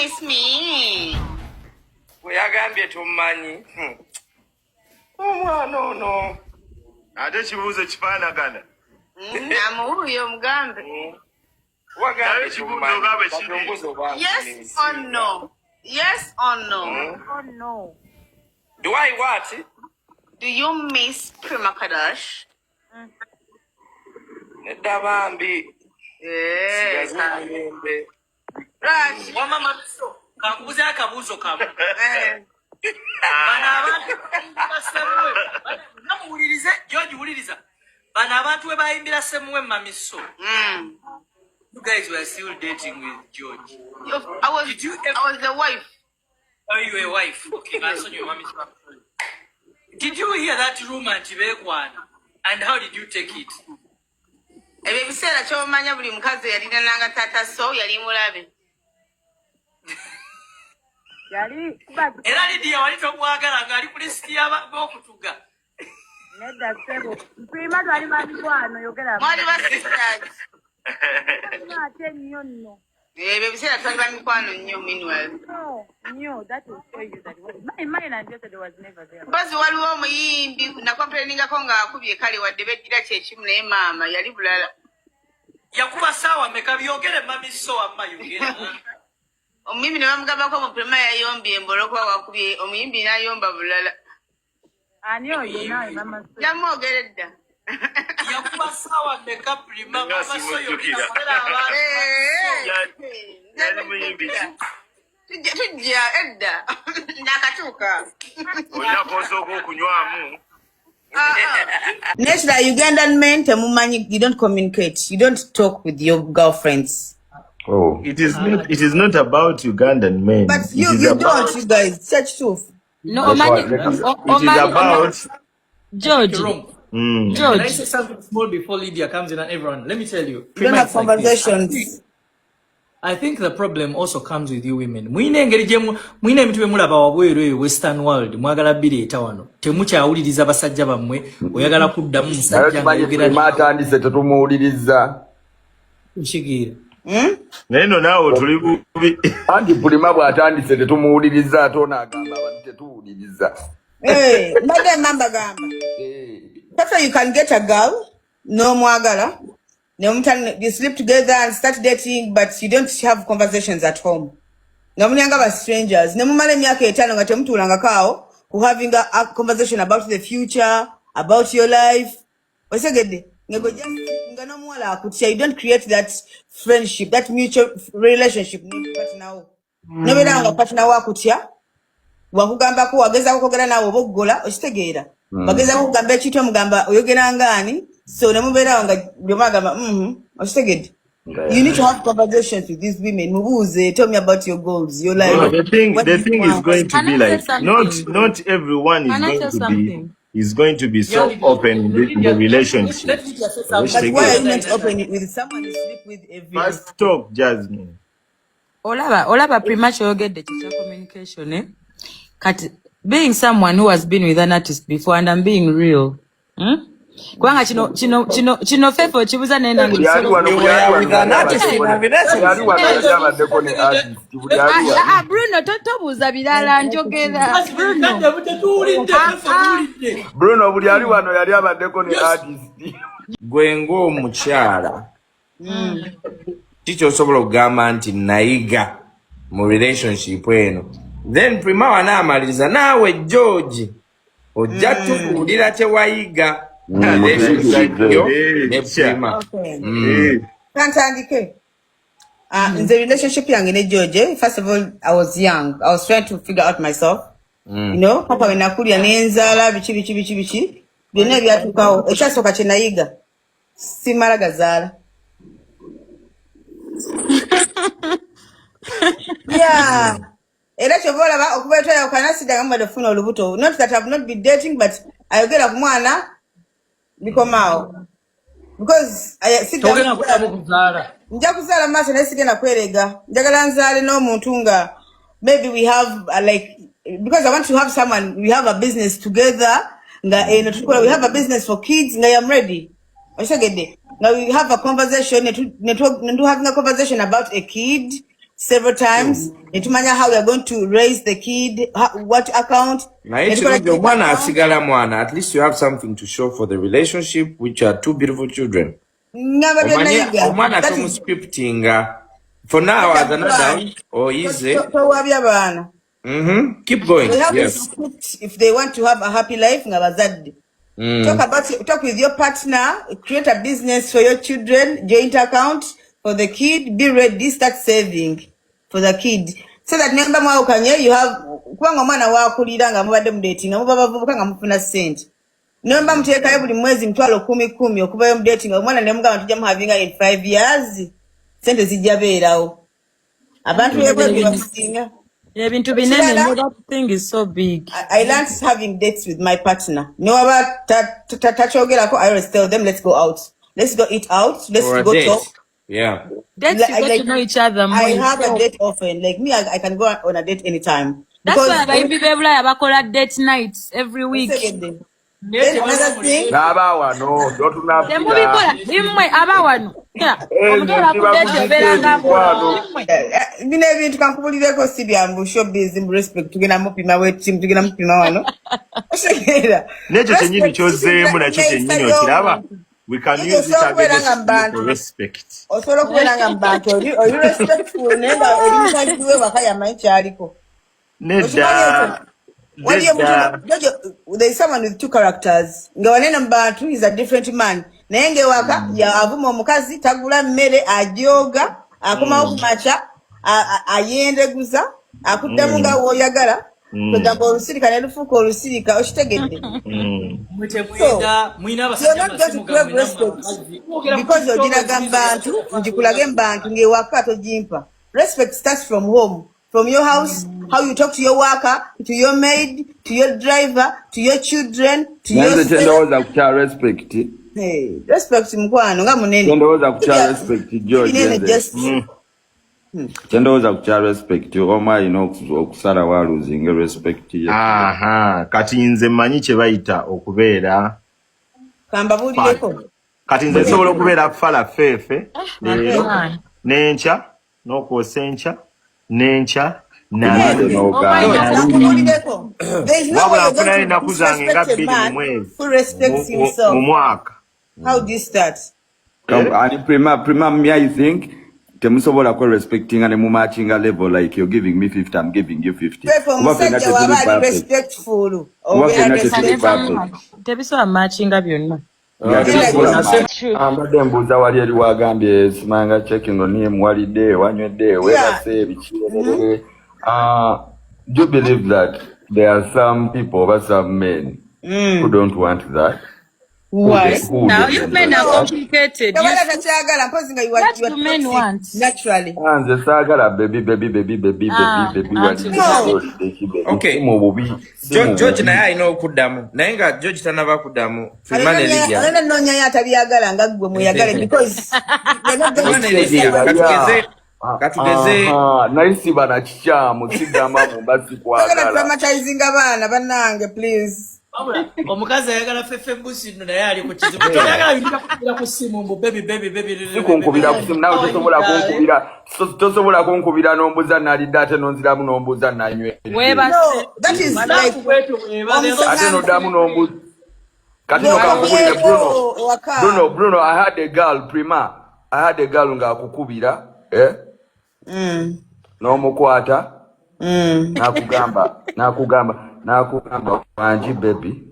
miss me? Bwe yagambye tommanyi. Omwana ono. Ate ekibuuzo kifaanagana. Amuwuuyo omugambe. Wagambye Naye ekibuuzo tommanyi. nga bwe Kati kiri. ombuuza oba Yes or no? Yes or no? Oh no. Do I what? Do you miss Prima Kadash? Nedda bambi. Eh, Sigaza emirembe. Lwaki? Wamma Mamiso, kankubuze akabuuzo kamu. Eh. Bano abantu bayimbira Ssemuwe, namuwulirize, George wuliriza. Bano abantu we bayimbira Ssemuwe Mamiso. You guys were still dating with George. I was, Did you ever- I was the wife. Oh, you were wife. Okay, kansonyiwe Mamiso. Did you hear that rumor nti beekwana? And how did you take it? Ebyo ebiseera ky'omanya buli mukazi yalinananga taata so yali mulabe. Yali kuba Era Lydia wali tomwagala ng'ali ku lisiti y'abokutuga. Nedda ssebo. Prima twali ba mikwano yogera. Mwali ba sisters. Ate nnyo nno. Ebyo ebiseera twali ba mikwano nnyo meanwhile. No, nnyo. That will show you that mine and yesterday was never there. Mpozi waliwo omuyimbi nakomplainingako ng'akubye kale wadde beddira kyekimu naye maama yali bulala. Yakuba ssaawa meka byogere Mamiso wamma yogera. Omuyimbi ne bamugambako mu Prima yayombye embu olw'okuba wakubye omuyimbi n'ayomba bulala. Ani oyo naawe mama so? Yamwogera edda. Yakuba ssaawa meka Prima Nga Mama So simujjukira. yogera kolera abantu. Yali muyimbi ki? Tujja tujja edda nakatuuka. Olina k'osooka okunywamu. Nekira Ugandan men temumanyi, you don't communicate, you don't talk with your girlfriends. Oh. It is not about Ugandan men. But It you is you about don't, you guys, such truth. No, That's omanyi, why it is omanyi, about George, Wrong. George. Can I say something small before Lydia comes in and everyone? Let me tell you. You don't Prima, have it's like this. conversations. I think the problem also comes with you women. Mwine engeri gye mwine ebintu bye mulaba wabweru eyo Western world mwagala bireeta wano. Temukyawuliriza basajja bammwe, oyagala kuddamu Naye musajja tumanyi ng'ayogera Prima atandise tetumuwuliriza. Nkitegeera. Naye no naawe tuli bubi. Anti Prima bw'atandise tetumuwuliriza ate ono agamba abantu tetuwuliriza. Hey, mbadde mamba gamba. First you can get a girl, n'omwagala, you sleep together and start dating, but you don't have conversations at home. Nga mulyanga ba strangers. Ne mumala emyaka 5 nga temutuulangako awo, ku having a conversation about the future, about your life. Otegedde, nga gwe just nga n'omuwala akutya, you don't create that friendship, that mutual relationship ne partner wo. Nobeera nga partner wo akutya, wakugambako wagezaako kwogera naawe oba okuggola okitegeera wagezaako okugamba ekintu omugamba oyogera ngaani so ne mubeerawo nga buli omu agamba okitegedde. You need to have conversations with these women. Mubuuze, tell me about your goals, your life. No, the thing What the do you thing is want? going to Can be I say like something? not everyone is Can I going say to be something? is going to be so Yeah, open in the Lydia, relationship. let Lydia say something. But why are you Okitegeera? not open with someone you sleep with every day? First talk, Jasmine. Olaba Prima ky'oyogedde kye kya communication, eh? Kati being someone who has been with an artist before and I'm being real. Kubanga kino Feffe okibuuza naye nange Buli ali wano nsobola buli ali wano With an yali artist abaddeko in a ne buli ali wano relationship. yali abaddeko ne artist buli ali Ah, wano. ah, Bruno tobuuza birala njogera Bruno. Tetuwulidde, Ah, Feffe ah. tuwulidde. Bruno buli ali wano yali abaddeko ne artist. Gwe ng'omukyala ki kyosobola okugamba nti nayiga mu relationship eno? Then Prima wanaamaliriza naawe George ojja tubuulira kye wayiga relationship yo ne Prima. Okay. Eh. Kantandike. Nze relationship yange ne George, first of all, I was young. I was trying to figure out myself. Papa we nakulya n'enzaala biki biki biki biki byonna ebyatuukawo. Ekyasooka kye nayiga simala gazaala. Yeah. Era kyova olaba okuva twayawukana siddangamu badde okufuna olubuto. Not that I've not been dating, but ayogera ku mwana bikomaawo. Because siddamu Togenda kuddamu kuzaala. Nja kuzaala mu maaso naye sigenda kwerega. Njagala nzaale n'omuntu nga maybe we have like, because I want to have someone we have a business together nga eno tukola, we have a business for kids nga I'm ready. Okitegedde? Nga we have a conversation ne tu having a conversation about a kid. several times, ne tumanya how we are going to raise the kid, how, what account. Naye Ne tukola kirungi omwana account. Asigala mwana. At least you have something to show for the relationship, which are two beautiful children. Ngamba Omanye bye nayiga. omwana That is tomuscriptinga. For now, as an adult, oyize. Towabya baana. Keep going. They have to script if they want to have a happy life nga bazadde. Talk with your partner, create a business for your children, joint account for the kid, be ready, start saving for the kid. So that nemba mwawukanye, you have, kubanga omwana wakulira nga mubadde mudating, nga muba bavubuka nga mufuna ssente. Nemba muteekayo buli mwezi 10,000 okuvayo mu dating, omwana ne mugamba tujja muhavinga in 5 years, ssente zijja beerawo. Abantu bebwe bamusinga. Ebintu binene Ekirala, nnyo, that thing is so big. I learned having dates with my partner. Newaba takyogerako, I always tell them, "Let's go out. Let's go eat out. Let's For a go date. talk." Dates, Like, you get like to know each other more. I You have a talk. date often. Like me, I can go on a date anytime. That's Because why abayimbi b'e Bulaya bakola date nights every week. Otegedde. Naye Then another thing, N'aba wano totunafira. Temubikola immwe aba wano. Nze Omutwala ku nsiba date ku obeera nga mikwano. immwe. Bino ebintu kankubulireko si bya showbiz mu respect tugenda mupima wetim tugenda mupima wano. Otegeera. N'ekyo kyennyini Respect kyozzeemu nakyo neeyisa kyennyini okiraba. y'omuntu. We can Ekyo use it osobola okubeera against nga mu you bantu. for respect. Osobola okubeera nga mu bantu oli respectful naye nga oli mukazi we waka yamanyi kyaliko. Okimanyi ekyo? Nedda. Waliyo Nedda. omuntu Jojo, there is someone with two characters nga wanene mu bantu is a different man naye ng'ewaka avuma omukazi, tagula mmere, ajooga, akomawo ku makya ayendeguza, akuddamu nga w'oyagala, kwegamba olusirika ne lufuuka olusirika, okitegedde? Mwe So temwenda mwina you're abasajja not going to amasimu crave gammwe nammwe respect abakazi mwogera ku because TikTok ogiraga mu eziyinza bantu ngikulage mu bantu ng'ewaka togimpa. Respect starts from home, from your house, how you talk to your worker, to your maid, to your driver, to your children, to Naye nze yourself. kyendowooza ku kya respect, Hey, respect mukwano nga munene. kyendowooza ku kya respect, George, Binene nze just kyendowooza ku kya respect, omu alina okusalawo alosinga respect ye. Aha, kati nze mmanyi kye bayita okubeera Kambabuulireko. Kati nze nsobola okubeera fala feefe leero Man. n'enkya n'okwosa enkya n'enkya. Kumande n'ogamba. Kambabuulireko. There is no way Wabula you're nfunayo going to ennaku zange nga disrespect a 2 mu man mwezi who respects himself. mu mwaka. How do you start? And Prima, me, I think temusobola kwe respectinga ne mumatchinga level, like you're giving me 50, I'm giving you 50. Fefe, Kuba ffenna omusajja waba tetuli ali perfect. respectful Kuba obeera ffenna tetuli respectful. perfect. Tebisobola matchinga byonna. Yeah, Genda tetusobola gy'osi. match. Ambadde mbuuza wali eri wagambye simanga checking on him, walidde, wanywedde, weebase, biki. Do you believe that there are some people oba some men who don't want that? Who Why? Who Now don't you men want are that? complicated. You Tewali atakyagala mpozi nga you are, What you are do men toxic want? naturally. Ah, nze saagala baby, baby, baby, baby, Ah, baby, baby, anti walidde, No. olidde ki, baby. Okay. Si mu bubi, si mu George bubi. naye alina okuddamu, naye nga George tanaba kuddamu, Prima ne Lydia. Alina noonyayo atabyagala nga ggwe mweyagale because you're not going Prima to ne Lydia, Okitegeera, katugeze yeah. katugeze Aha, naye siba na kikyamu sigamba mumba Togenda sikwagala. traumatizinga baana bannange, please. Wabula omukazi ayagala Fefe Busi nno naye ali ku kizibu. Toyagala bintu byakukubira ku ssimu mbu baby, baby, baby. Si kunkubira ku simu nawe tosobola kunkubira, tosobola kunkubira n'ombuuza nalidde ate n'onziramu n'ombuuza nanywedde. Weebase. No, that is like Banaku bwetyo bweba. Ate n'oddamu n'ombuuza kati no kankubulire, Bruno. Ewaka. Bruno, Bruno, I had a girl, Prima, I had a girl ng'akukubira, eh? N'omukwata n'akugamba wangi baby,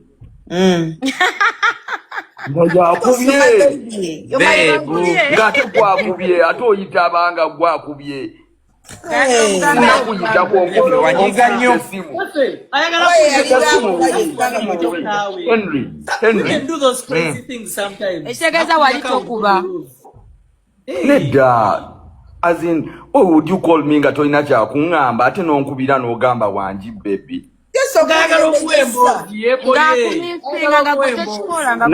nga yakubye. Babe. Ng'ate gwakubye ate oyitabanga gwakubye. Hey. Nakuyitako. Wanyiga nnyo. Esimu. Ayagala Oye, kuyita yali Henry, We Henry. can do those crazy things sometimes. Ekitegeeza wali tokuba. Nedda, as in, why would you call me nga tolina kyakuŋŋamba ate n'onkubira n'ogamba wangi baby? Ng'ayagala okuwa emboozi yeekoye. Ng'akumissinga nga gwe tekikola nga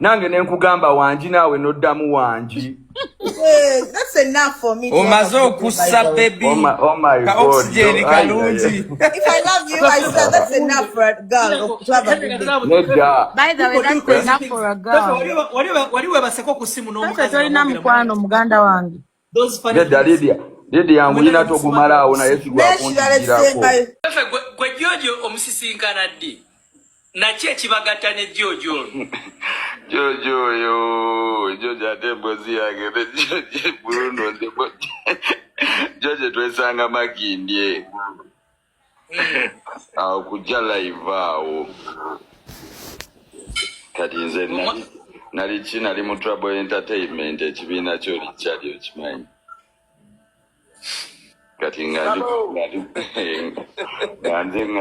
Nange nenkugamba wangi naawe n'oddamu wangi. That's enough for me to Omaze have a okussa by the way. baby. Oh my Ka God. oxygen Ay, kalungi. If I love you, I said that's enough for a girl to have a good day. Nedda. By the way, that's enough for a girl. Wali webaseko ku ssimu Fefe n'omukazi tolina nga mwogera mukwano muganda wange. those funny Nedda. things. Lydia, Lydia ngulina togumala awo naye N'ekirala sigwakuntigirako. ekisembayo. Fefe gwe George omusisinkana ddi? Naki ekibagatta ne George ono? Jojo oyo, Jojo ate emboozi yange ne Jojo Bruno nze Jojo twesanga Makindye awo kujja live awo. Kati nze nali ki, nali mu Trouble Entertainment, ekibiina kyo likyali okimanyi. Kati nga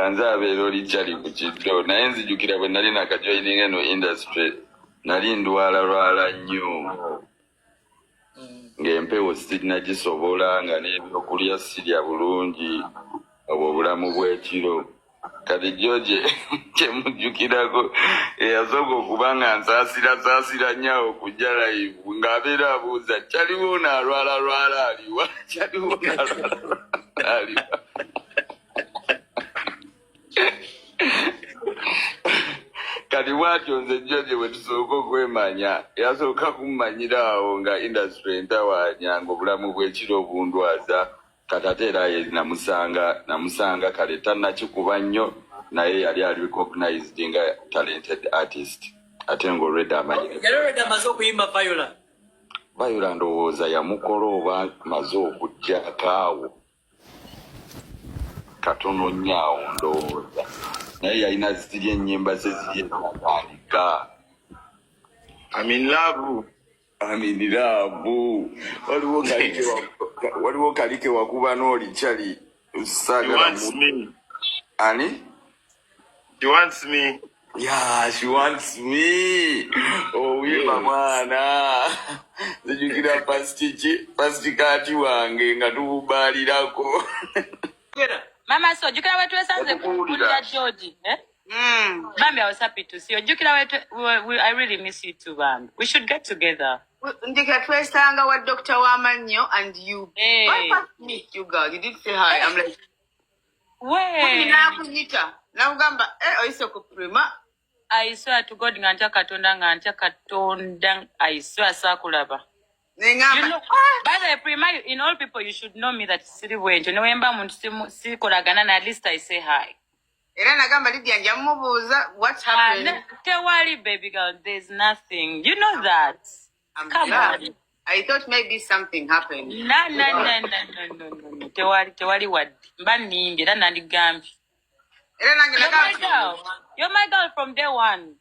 nze abeera olikyali ku kiddo, naye nzijukira bwe nali nakajoininga eno industry, nali ndwala lwala nnyo, ng'empewo sirinagisobola, nga n'ebyokulya sirya bulungi, obwo obulamu bw'ekiro. Kati George kyemujjukirako, eyasooka okuba nga nsaasira saasira nnyo awo kujja live, ng'abeera abuuza kyaliwo ono alwala lwala aliwa, kyaliwo ono alwala lwala aliwa. Kati bwatyo nze George bwe tusooka okwemanya, yasooka kummanyira awo nga industry entawaanya, ng'obulamu bw'ekiro bundwaza. Kati ate era ye namusanga kale tannakikuba nnyo, naye yali ali recognized nga talented artist, ate ng'already amanyire. Yali already amaze okuyimba Viola. Viola ndowooza yamukola oba maze okuggyako awo katono nnyo awo ndowooza, naye yalina ziri ennyimba ze ziri ezatandika. I'm in love. I'm in love. Waliwo kalike wakuba n'oli kyali She saagala. wants me. Ani? She wants me. Yeah, she wants me. Owimba mwana. Nzijukira pasti kati wange nga tububaalirako. Mama, so ojjukira we twesanze Okuwulira. kulira George, eh? Mm. Bambi, I was happy to see you. Ojjukira I really miss you too, Bambi. We should get together. Ndika twesanga wa Dr. Wamannyo and you Hey. bypassed me, you girl. You did say hi. I'm like, We. nakuyita. Nakugamba, eh, oyise ku Prima. I swear to God, nga ntya Katonda, nga ntya Katonda. I swear saakulaba. You Nengamba, know, by the way, Prima, in all people, you should know me that siri bwentyo. Ne wemba muntu sikolagana na, at least I say hi. Era nagamba Lydia nja mmubuuza what Ah, happened. tewali, baby girl, there's nothing. You know that. I'm Come glad. on. I thought maybe something happened. Na, na, na, na, no, no, no, no. Tewali, tewali wadde. Mba nnimbye, era nandigambye. Era nange You're my nagamba, girl. You're my girl from day one.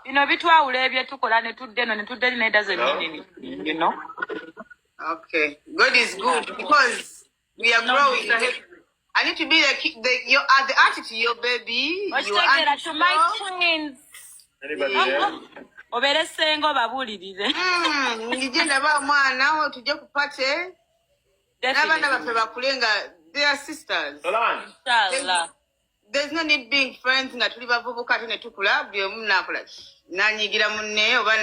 Bino bitwawula ebyetukola ne tudda eno ne tudda eri, naye doesn't mean anything, you know? Okay. God is good because we are No, growing. I need to be the auntie to your baby. Your Okitegeera auntie to my twins. Anybody there? Obeere ssenga obabuulirire. Njije ndaba omwana tujje ku party n'abaana Definitely. baffe bakule nga they are sisters. Solange. Inshallah. There's no need being friends nga tuli bavubuka ate ne tukula buli omu nakola ki, nanyigira munne oba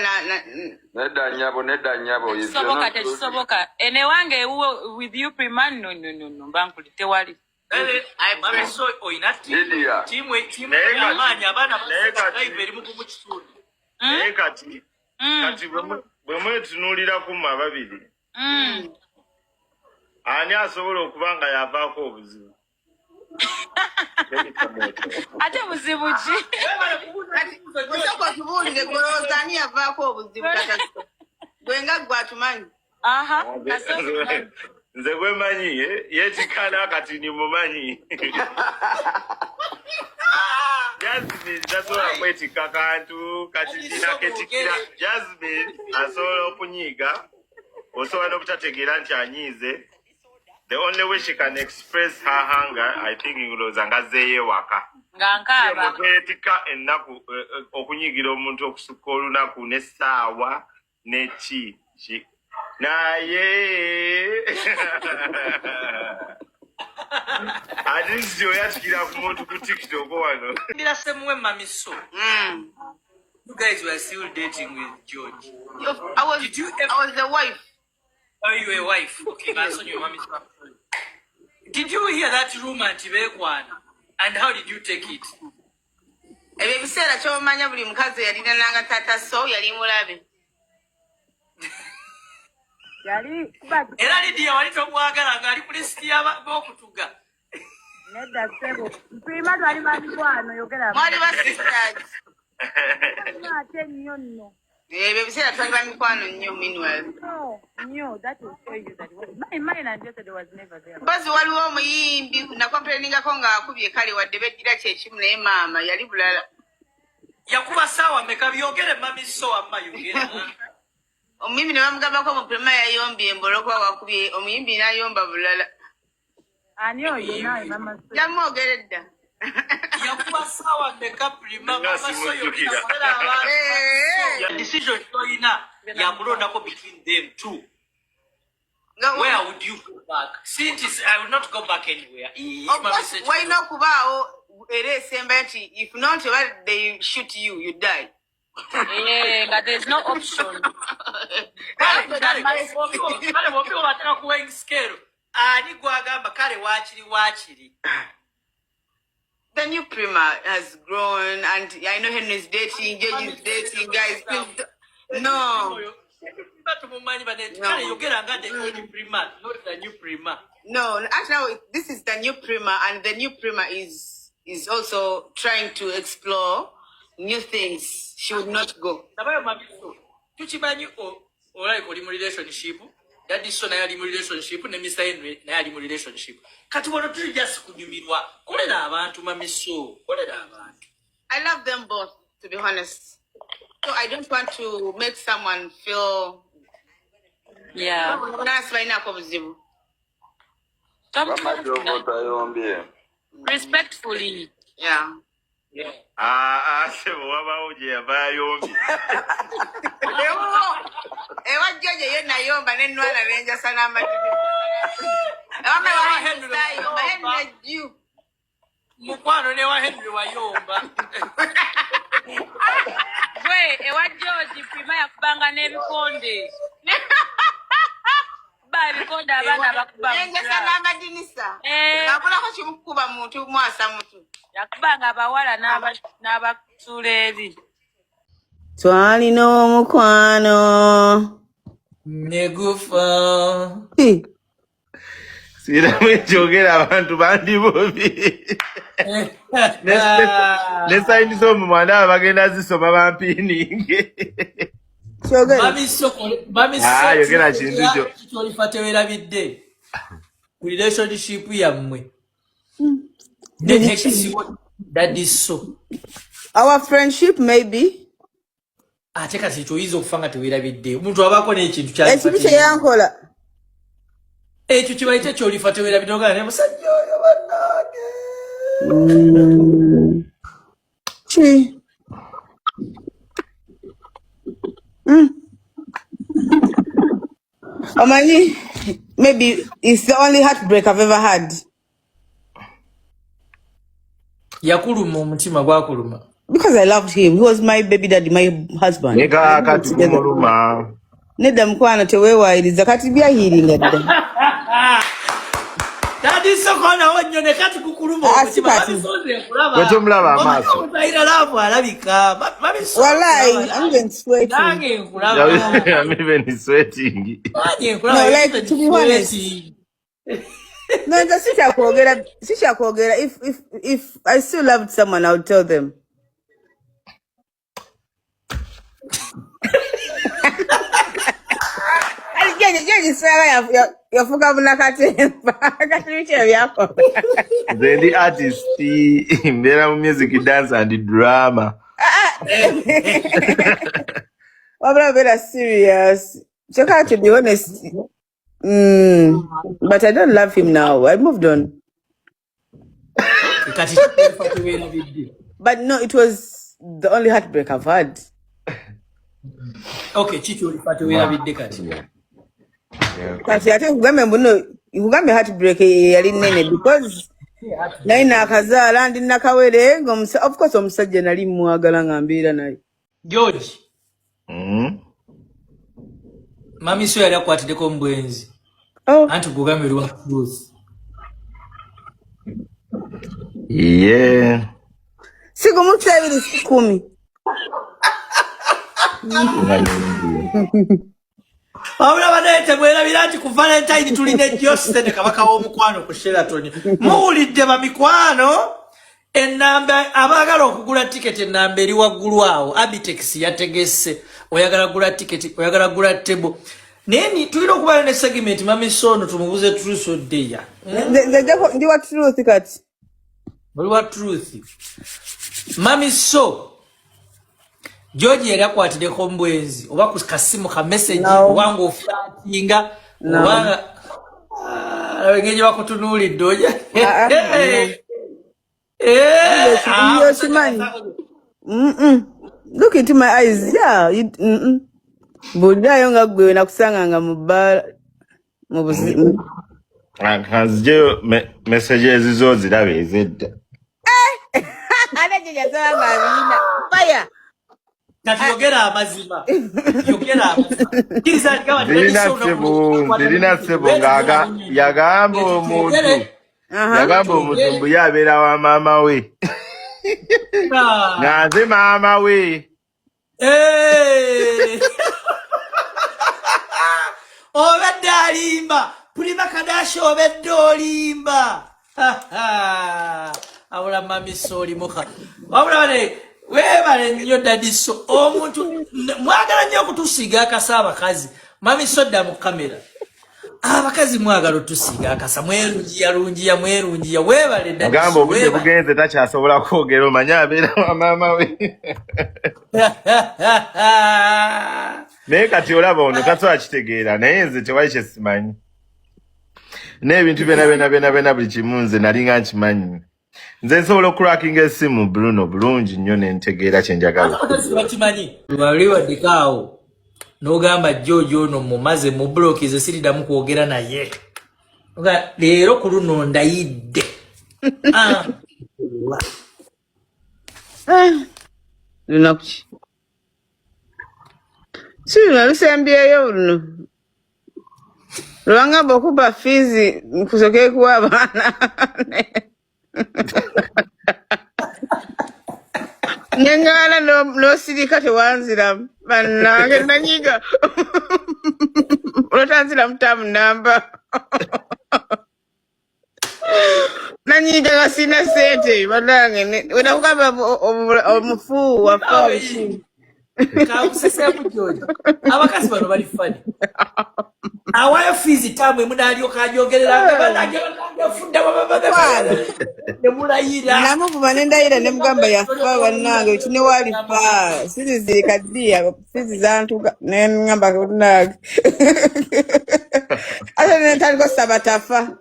Nedda nnyabo, nedda nnyabo. If you're Tekisoboka, not tekisoboka. Eno ewange ewuwo with you, Prima, no, no, no, no. Mba nkuli tewali. I Mami pray. so oyina Lydia. tiimu Naye kati- y'amaanyi abaana naye kati- live eri mugumu kitundu. Naye kati kati bwe mwetunuuliraku mmwe ababiri, ani asobola okuba nga yavaako obuzibu? Ate buzibu ki? Kati osooka otubuulire golowooza ani yavaako obuzibu tata, gwe nga gwe atumanyi. Aha. Kasooka. Nze gwe manyi, eh, yeetikana kati ni mumanyi. Jasmine tasobola kwetikka kantu kati naketikira. Jasmine asobola okunyiiga, osobola n'obutategeera nti anyiize. The only way she can express her hunger, I think, ndowooza ng'azzeeyo ewaka. Nga nkaaba. Mutwetikka ennaku, okunyiigira omuntu okusukka olunaku n'essaawa neki ki, naye at least oyatikira ku muntu ku TikTok wano. Mbira same way, Mami so. You guys were still dating with George. I was, Did you ever I was the wife. Oh, you were wife. Okay, bansonyiwe, Mami so. Did you hear that rumor nti beekwana? And how did you take it? Ebyo ebiseera kyomanya buli mukazi eyalinananga tata so yali mulabe. Yali kuba Era Lydia wali tomwagala ng'ali ku lisiti y'abokutuga. Nedda ssebo. Prima twali ba mikwano, yogera. Mwali ba sisters. Ate nnyo nno. Ebyo ebiseera twali ba mikwano nnyo, meanwhile. No, nnyo, that will show you that mine and Joseph was never there. Mpozi waliwo omuyimbi nakomplainingako ng'akubye, kale wadde beddira kyekimu, naye maama yali bulala. Yakuba saawa meka? Byogere, mami so wamma yogera. Omuyimbi ne bamugambako mu Prima yayombye embu olwokuba wakubye omuyimbi n'ayomba bulala. Ani oyo naawe, mama so? Yamwogera edda. Yakuba saawa meka, Prima? Nga Mama so simujjukira. yogera, kolera abantu. Eh. Decision toyina yakulondako between them two. Nga Where would you go back? Since I will not go back anywhere. Ii, Of mami course, said- walina okubaawo era esembayo nti if not, oba they shoot you, you die. Eh, nga there's no option. Kale, kale, kale bombi obateeka ku weighing scale, ani gwagamba kale waakiri waakiri? The new Prima has grown, and I know Henry is dating, George is dating, guys. Please, no, Prima tumumanyi bane. No. Kale yogera nga the old Prima, not the new Prima. No. Actually, now, this is the new Prima, and the new Prima is also trying to explore new things. She would not go. Nabayo mamiso tukimanyi olabika oli mu relationship, Daddy So naye ali mu relationship, ne Mr Henry naye ali mu relationship. Kati wano tuli just kunyumirwa. Kolera abantu, mamiso, kolera abantu. I love them both, to be honest. So I don't want to make someone feel. Nasi balinako buzibu. Wamma gy'ova otayombye. Respectfully. Yeah. Ah, ah, sebo, wabaawo gye yava ayombye. Ewuwo, ewa George ye nayomba nenwala nenjasa n'amadini. Ewamma Ewa ewa Henry Henry wayomba. Henry jju. Mukwano, newa Henry wayomba. Gwe ewa George Prima yakubanga n'ebikonde. Kuba ebikonde abaana bakuba mu Nenjasa class. n'amadinisa. Eh. Ng'akolako kimu kukuba muntu mwasa mutu. Yakubanga abawala n'abatuula eri. Twalina omukwano. Negufa. Siramu ekyogera abantu bandi bubi. Ne signs z'omu mwanda abo bagenda zisoma bampiininge. Kyogere. Mami. Ah, yogera kintu kyo. Kyolifa tewerabidde ku relationship yammwe ne ex wo Daddy So? Our friendship, maybe. Ate kati ekyo oyinza okufa nga tewerabidde, omuntu abaako n'ekintu Ekibi kye yankola. Ekyo kibayite kyolifa tewerabidde, ogamba ne musajja oyo bannange. Ki? Omanyi, maybe it's the only heartbreak I've ever had. Yakuluma omutima gwakuluma? Because I loved him. He was my baby daddy, my husband. Ne kaakati gumuluma. Nedda mukwano, teweewaayiriza, kati byahiiringa dda. Daddy sokonawo nnyo ne kati kukuluma Ah, omutima? si kati. Mami Soze, nkulaba. Gwe tumulaba amaaso. Omutayira love alabika. Mami Soze, Wallahi, nkulaba. I'm even sweating. Nange nkulaba. I'm even sweating. Nange nkulaba. No, like, to be honest. Sweating. No, nze sikyakwogera, sikyakwogera. If I still loved someone, I would tell them. Kati George Sarah yafuka munakatemba. Kati biki ebyakola? Nze ndi artist, mbeera mu music, dance and drama. Wabula beera serious. Kyokka to be honest, but I don't love him now. I moved on. Kati kyolifa tewerabidde? But no, it was the only heartbreak I've had. Okay, ki kyolifa tewerabidde kati? Kati ate nkugambe mbuno, nkugambe heartbreak yali nnene because nali naakazaala, ndi nakawere nga of course omusajja nali mwagala nga mbeera naye. George. Mami So yali akwatiddeko mu bwenzi? Oh. Anti gugambye lwa truth. Yeah. Si gumu, si ebiri, si 10. Nga nnyingi. Wabula banaye temwerabira nti ku Valentine tulina Joseph kabaka w'omukwano ku Sheraton. Muwulidde bamikwano, ennamba abaagala okugula tiketi, ennamba eri waggulu awo. Abitex yategese, oyagala gula tiketi, oyagala gula table, naye tulina okubayo ne segment. Mami Sono, tumubuze truth or dare. Nze ndi wa truth kati. Oli wa truth. Mami So, George yali akwatireko mbwenzi oba ku kasimu ka message? No. Oba ng'oflirtinga? No. Oba nga engeri gye bakutunuulidde oja Ah, ah, no. Eh, Okimanyi. Look into my eyes. Yeah. Buulirayo nga ggwe nakusanganga mu bbaala mu buzi. Kanzijeyo messages zo zirabe ezedda. Ate gye yasaba nga abirina. Fire. Kati yogera amazima, yogera amazima, kkiriza nti gamba nti Zirina Daddy Soul ssebo, zirina ssebo, ng'aga yagamba omuntu yagamba omuntu mbu ye abeera wa maama we, nga nze maama we. Eh! Obedde alimba Prima Kadashi, obedde olimba. Abula Mami So olimuka. Wabula bane weebale nnyo Daddy So. Omuntu mwagala nnyo okutusiiga akasa abakazi. Mami So, dda mu kamera. Abakazi mwagala otusiiga akasa, mwerungiya lungiya, mwerungiya. Weebale Daddy Agamba So. obudde Weebale. bugenze, takyasobola kwogera, omanye abeera wa maama we. Naye kati olaba ono tasobola kitegeera, naye nze tewali kyesimanyi n'ebintu byona byona byona byona, buli kimu nze nalinga nkimanyi. Nze nsobola okurakinga essimu Bruno bulungi nnyo nentegeera kyenjagala. Abakazi bakimanyi. Wali waddeko awo n'ogamba, George ono mumaze mu blockize, siriddamu kwogera naye. Oga, leero ku luno ndayidde. Ah. Ah, lunaku ki? Si luno lusembyeyo, luno lwangamba okuba fiizi nkusoke kuwa abaana neŋŋaana n'osirika tewanziramu. Bannange, nanyiga olwotanziramu taamu namba, nanyiga nga sina sente. Bannange, wenakugamba omufu wafa biki? Kakuseseemu George, abakazi bano bali funny. Awayo fiizi taamu emu n'alyoka ajogerera nga banange, banange afudde, ne mulayira. Namuvuma nendayira nemugamba yafa. Bannange, kine walifa sirizirika ddiya fiizi zantuka, neŋŋamba bannange, ate nentandika osaba tafa.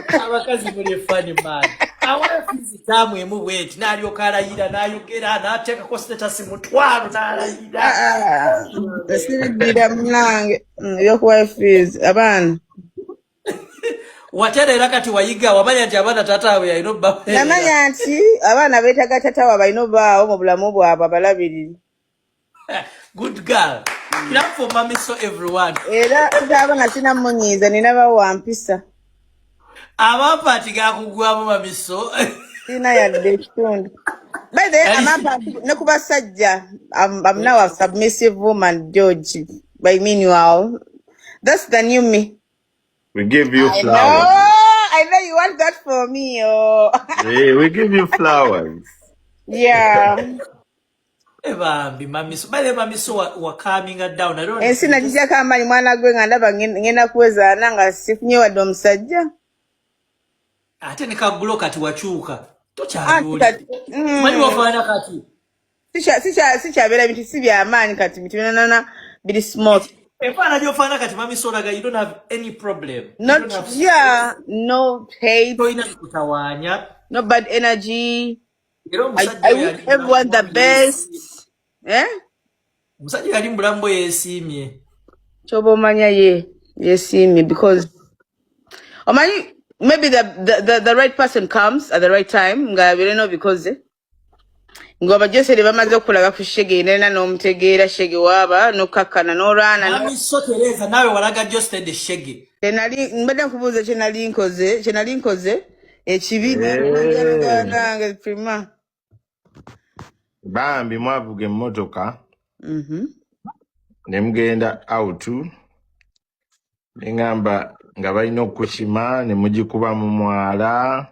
Abakazi muli funny man. Awayo fiizi taamu emu bweti n'alyoka alayira n'ayogera n'ateekako status 500 n'alayira. Siriddira munange ebyokuwayo fiizi abaana. Watereera kati, wayiga, wamanya nti abaana taata waabwe yalina obbaweerera. Namanya nti abaana beetaaga tata waabwe, alina obaawo mu bulamu bwabwe abalabirire. Good girl. Clap for Mami So, everyone. Era tutaaba nga sina munyiiza, nina bawa mpisa. Amampaati gakugwamu, Mami So. Sina yadde ekitundu. By the way, amampa ne ku basajja, I'm now a submissive woman, George. By meanwhile, that's the new me. We give you I know, flowers. I know you want that for me. Oh. Hey, we give you flowers. Yeah. Bambi Mami So. By the way, Mami So wa calming her down. I don't Ensi nagijjako amaanyi, mwana gwe, nga ndaba ngenda kuwezaana nga sifunye wadde omusajja. Ate ne kaggulo kati wakyuka. Anti Tokyali kati oli. Manyi wafaanana kati. Sikyabeera bintu si byamaanyi kati, bintu byonana biri smooth. Enfaanana gy'ofaanana kati, Mami So, olaga you don't have any problem. You Not don't have yeah, no hate, tolina kutawaanya. No bad energy. Era omusajja I oyo wish ali mu everyone the bulamu bwe best. yeesiimye. Eh? Omusajja oyo ali mu bulamu bwe yeesiimye. Kyoba omanya ye yesiimye because omanyi maybe the right person comes at the right time nga birina obikoze ng'abajoseri bamaze okulaga ku shege nena n'omutegeera shege waaba n'okkakkana n'olwana. Mami So, Tereza, naawe walaga Josted Shege. Kyenali mbadde nkubuuza, kyenali nkoze ekibi Eh. nange Prima. Bambi mwavuga emmotoka. Ne mugenda out, ne ŋŋamba nga balina okukukima, ne mugikuba mu mwala,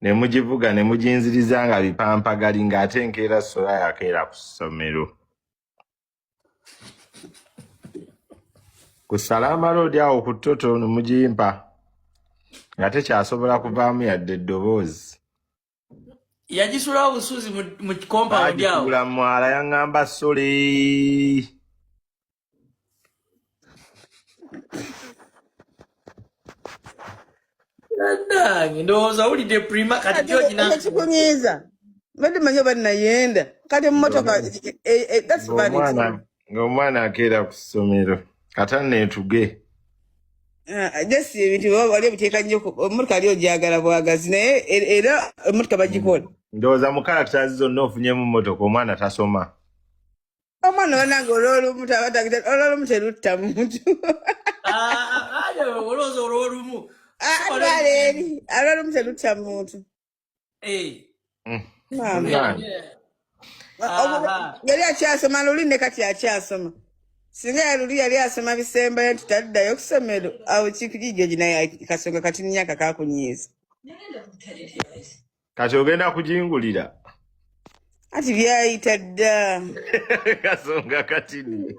ne mugivuga ne muginziriza nga bipampagali, ng'ate enkeera Soraya akeera ku ssomero. Ku Salama Road awo ku Toto ne mugimpa nga tekyasobola kuvaamu yadde eddoboozi. Yagisulawo busuzi mu compound awo. Baagikuula mu mwala, yaŋŋamba sole. Nange ndowooza owulidde Prima kati Kati George na ekyo kikunyiiza. Mbadde manyi oba nayenda. Kati emmotoka that's vanity. Ng'omwana akeera ku ssomero kata neetuge. Ah, just ebintu wali obiteeka nnyo emmotoka ali ogyagala bwagazi, naye era emmotoka bagikola. Ndowooza mu characters zonna ofunyemu mmotoka, omwana tasoma. Omwana banange olw'olumu olw'olumu terutta muntu. Ah, ah, olowooza olw'olumu. Ah, atwala eri olw'olumu terutta muntu. Eh. Maama. Munnange. Aha. Yali akyasoma luli ne kati akyasoma. Singa yaluli yali asoma bisembayo nti taddayo ku ssomero, awo kikijjo naye kasonga kati nnyaka kakunyiiza. Kati ogenda kugingulira. Ati byayita dda. Kasonga katini.